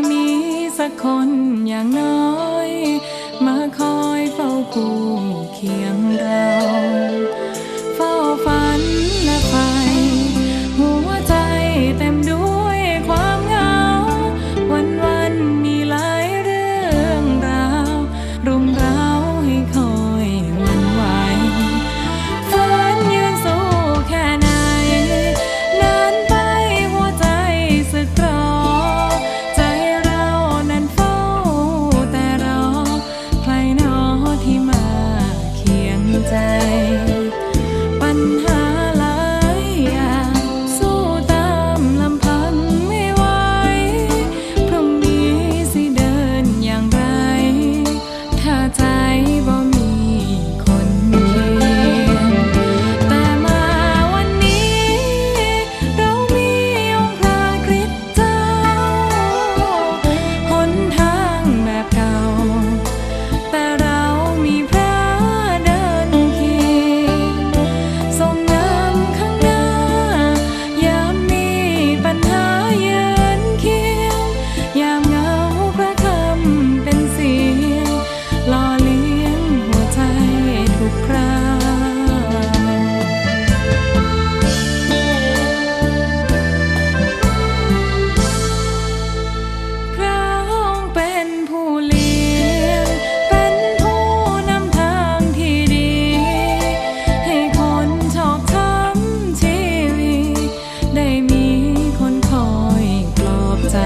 ມີສັກຄົນຢ່າງນ້ອຍ ມາຄອຍເຝົ້າຄູ່ຄຽງເຮົາ ເຝົ້າຝັນ ແລະໄຟ ຫົວໃຈເຕັມດ້ວຍຄວາມເຫງົາ ວັນໆມີຫຼາຍເລື່ອງລາວ ລຸມເຮ້າໃຫ້ຄອຍຫວັ່ນໄຫວ ເຟີນຢືນສູ້ແຄ່ໃດ ນານໄປຫົວໃຈສຶກກຣໍ ໃຈເຮົານັ້ນເຝົ້າແຕ່ລໍ ໃຜນໍທີ່ມາຄຽງໃຈ ປັນຫາຫຼາຍຢ່າງ ສູ້ຕາມລຳພັງໄມ່ໄຫວ ພລຸ່ງນີ້ຊິເດີນຢ່າງໃດ ຖ້າໃຈບໍ່ມີຄົນຄຽງ ແຕ່ມາວັນນີ້ ເຮົາມີອົງພະຄຣິດ ເຈົ້າ ຫົນທາງແບບເກົ່າ ແຕ່ເຮົາມີພຣະເດີນຄຽງ ຊົງນຳຂ້າງໜ້າ ຍາມມີປັນຫາຢືນຄຽງ ຍາມເງົາພຣະຄຳເປັນສຽງ ຫຼໍ່ລ້ຽງຫົວໃຈທຸກຄຣາວ ພຣະອົງເປັນຜູ້ລ້ຽງ ເປັນຜູ້ນຳທາງທີ່ດີ ໃຫ້ຄົນຊອກທຳຊີວິດ ໄດ້ມີຄົນຄອຍປອບໃຈ